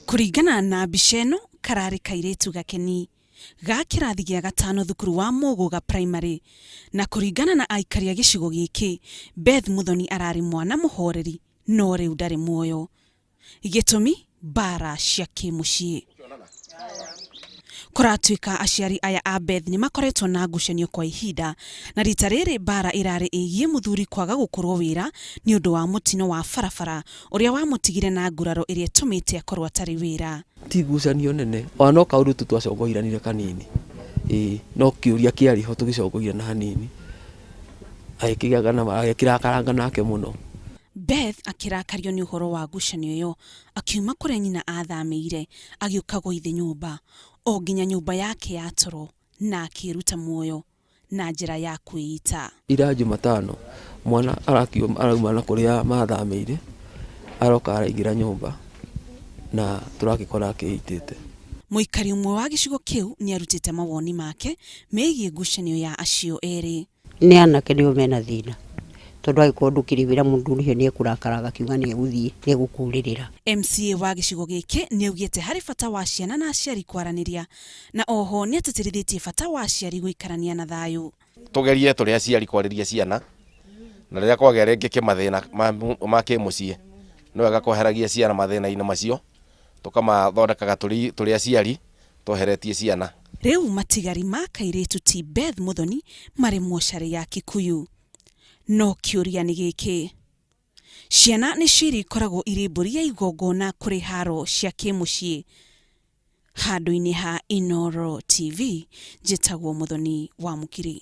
Kũringana na mbica ĩno, kararĩ kairĩtu gakeni ga kĩrathi gĩa gatano thukuru wa Mũgũga Primary. Na kũringana na aikari a gĩcigo gĩkĩ, Beth Muthoni ararĩ mwana mũhoreri no rĩu ndarĩ muoyo. Gĩtũmi mbara cia kĩmũciĩ. Kũratuĩka aciari aya a Beth nĩ makoretwo na ngucanio kwa ihinda, na rita rĩrĩ mbara ĩrarĩ ĩgiĩ mũthuri kwaga gũkorwo wĩra nĩ ũndũ wa mũtino wa barabara ũrĩa wamũtigire na nguraro ĩrĩa ĩtũmĩte akorwo atarĩ wĩra. Ti ngucanio nene, ona no kaũndũ tu twacongoiranire kanini, ĩĩ no kĩũria kĩarĩ ho tũgĩcongoirana hanini, agĩkĩgĩa na agĩkĩrakaranga nake mũno. Beth akĩrakario nĩ ũhoro wa ngucanio ĩyo, akiuma kũrĩa nyina athamĩire agĩũka gwa ithe nyũmba, o nginya nyũmba yake ya toro na akĩĩruta muoyo na njĩra ya kwĩita. Ira Jumatano mwana arauma na kũrĩa mathamĩire aroka araingĩra nyũmba na tũragĩkora akĩitĩte. Mũikari ũmwe wa gĩcigo kĩu nĩ arutĩte mawoni make megiĩ ngucanio ya acio erĩ. Nĩ anake nĩo mena thĩna tondũ angĩkorwo ndũkĩrĩ wĩra mũndũ ũcio nĩ ekũrakara agakiuga nĩ egũthiĩ nĩ egũkũrĩrĩra. MCA wa gĩcigo gĩkĩ nĩaugĩte harĩ bata wa ciana na aciari kwaranĩria na oho nĩatĩtĩrithĩtie bata wa aciari gũikarania na thayũ. Tũgerie tũrĩ aciari kwarĩria ciana na rĩrĩa kwagĩa rĩngĩ kĩmathĩna ma kĩmũciĩ nĩ wega kweheragia ciana mathĩna-inĩ macio tũkamathondekaga tũrĩ aciari tweheretie ciana. Rĩu matigari ma kairĩtu ti Beth Muthoni marĩ mocarĩ ya Kikuyu. No kĩũria nĩ gĩkĩ, ciana nĩcio irĩkoragwo irĩ mbũri ya igongona kũrĩ haro cia kĩmũciĩ? Handũ-inĩ ha Inooro TV, njĩtagwo Muthoni wa Mũkiri.